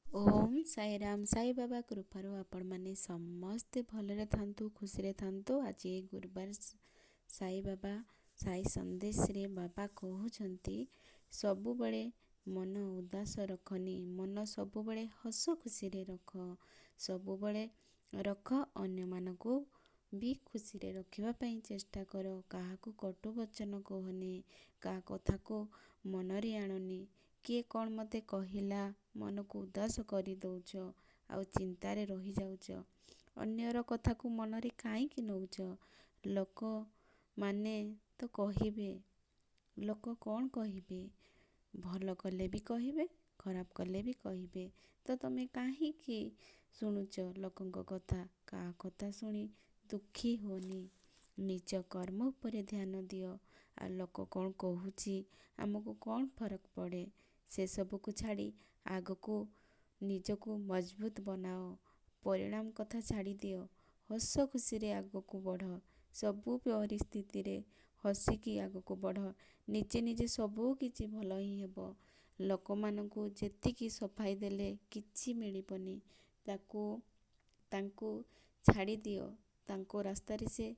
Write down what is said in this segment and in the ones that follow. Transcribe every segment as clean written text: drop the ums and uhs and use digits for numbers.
ଓମ୍ ସାଇରାମ। ସାଇ ବାବା କୃପାରୁ ଆପଣମାନେ ସମସ୍ତେ ଭଲରେ ଥାନ୍ତୁ, ଖୁସିରେ ଥାନ୍ତୁ। ଆଜି ଗୁରୁବାର ସାଇବାବା ସାଇ ସନ୍ଦେଶରେ ବାବା କହୁଛନ୍ତି, ସବୁବେଳେ ମନ ଉଦାସ ରଖନି, ମନ ସବୁବେଳେ ହସ ଖୁସିରେ ରଖ, ସବୁବେଳେ ରଖ। ଅନ୍ୟମାନଙ୍କୁ ବି ଖୁସିରେ ରଖିବା ପାଇଁ ଚେଷ୍ଟା କର। କାହାକୁ କଟୁ ବଚନ କୁହନି, କାହା କଥାକୁ ମନରେ ଆଣନି। କିଏ କ'ଣ ମୋତେ କହିଲା, ମନକୁ ଉଦାସ କରିଦେଉଛ ଆଉ ଚିନ୍ତାରେ ରହିଯାଉଛ। ଅନ୍ୟର କଥାକୁ ମନରେ କାହିଁକି ନେଉଛ? ଲୋକମାନେ ତ କହିବେ। ଲୋକ କ'ଣ କହିବେ? ଭଲ କଲେ ବି କହିବେ, ଖରାପ କଲେ ବି କହିବେ। ତ ତମେ କାହିଁକି ଶୁଣୁଛ ଲୋକଙ୍କ କଥା? କାହା କଥା ଶୁଣି ଦୁଃଖୀ ହୁଅନି। ନିଜ କର୍ମ ଉପରେ ଧ୍ୟାନ ଦିଅ। ଆଉ ଲୋକ କ'ଣ କହୁଛି, ଆମକୁ କ'ଣ ଫରକ ପଡ଼େ? ସେସବୁକୁ ଛାଡ଼ି ଆଗକୁ ନିଜକୁ ମଜବୁତ ବନାଅ। ପରିଣାମ କଥା ଛାଡ଼ିଦିଅ, ହସ ଖୁସିରେ ଆଗକୁ ବଢ଼। ସବୁ ପରିସ୍ଥିତିରେ ହସିକି ଆଗକୁ ବଢ଼। ନିଜେ ନିଜେ ସବୁ କିଛି ଭଲ ହିଁ ହେବ। ଲୋକମାନଙ୍କୁ ଯେତିକି ସଫାଇ ଦେଲେ କିଛି ମିଳିବନି। ତାକୁ ତାଙ୍କୁ ଛାଡ଼ିଦିଅ, ତାଙ୍କ ରାସ୍ତାରେ ସେ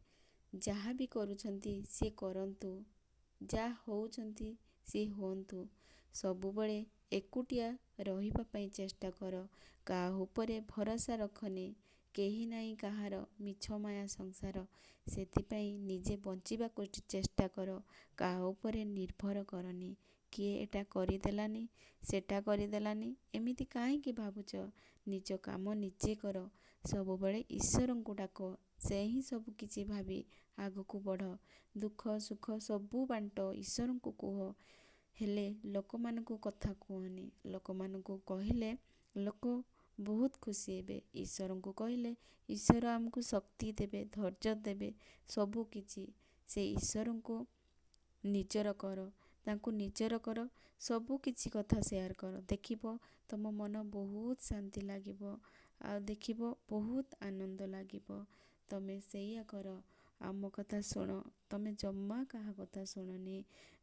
ଯାହା ବି କରୁଛନ୍ତି ସିଏ କରନ୍ତୁ, ଯାହା ହେଉଛନ୍ତି ସିଏ ହୁଅନ୍ତୁ। ସବୁବେଳେ ଏକୁଟିଆ ରହିବା ପାଇଁ ଚେଷ୍ଟା କର, କାହା ଉପରେ ଭରସା ରଖନି। କେହି ନାହିଁ କାହାର, ମିଛ ମାୟା ସଂସାର। ସେଥିପାଇଁ ନିଜେ ବଞ୍ଚିବାକୁ ଚେଷ୍ଟା କର, କାହା ଉପରେ ନିର୍ଭର କରନି। କିଏ ଏଟା କରିଦେଲାନି, ସେଟା କରିଦେଲାନି, ଏମିତି କାହିଁକି ଭାବୁଛ? ନିଜ କାମ ନିଜେ କର। ସବୁବେଳେ ଈଶ୍ୱରଙ୍କୁ ଡାକ, ସେ ହିଁ ସବୁ କିଛି ଭାବି ଆଗକୁ ବଢ଼। ଦୁଃଖ ସୁଖ ସବୁ ବାଣ୍ଟ, ଈଶ୍ୱରଙ୍କୁ କୁହ, ହେଲେ ଲୋକମାନଙ୍କୁ କଥା କୁହନି। ଲୋକମାନଙ୍କୁ କହିଲେ ଲୋକ ବହୁତ ଖୁସି ହେବେ। ଈଶ୍ୱରଙ୍କୁ କହିଲେ ଈଶ୍ୱର ଆମକୁ ଶକ୍ତି ଦେବେ, ଧୈର୍ଯ୍ୟ ଦେବେ, ସବୁ କିଛି। ସେ ଈଶ୍ୱରଙ୍କୁ ନିଜର କର, ତାଙ୍କୁ ନିଜର କର, ସବୁ କିଛି କଥା ସେୟାର କର। ଦେଖିବ ତୁମ ମନ ବହୁତ ଶାନ୍ତି ଲାଗିବ, ଆଉ ଦେଖିବ ବହୁତ ଆନନ୍ଦ ଲାଗିବ। ତମେ ସେଇଆ କର, ଆମ କଥା ଶୁଣ। ତମେ ଜମା କାହା କଥା ଶୁଣନି।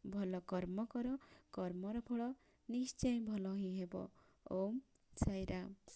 ଭଲ କର୍ମ କର, କର୍ମର ଫଳ ନିଶ୍ଚୟ ଭଲ ହିଁ ହେବ। ଓମ୍ ସାଇରାମ।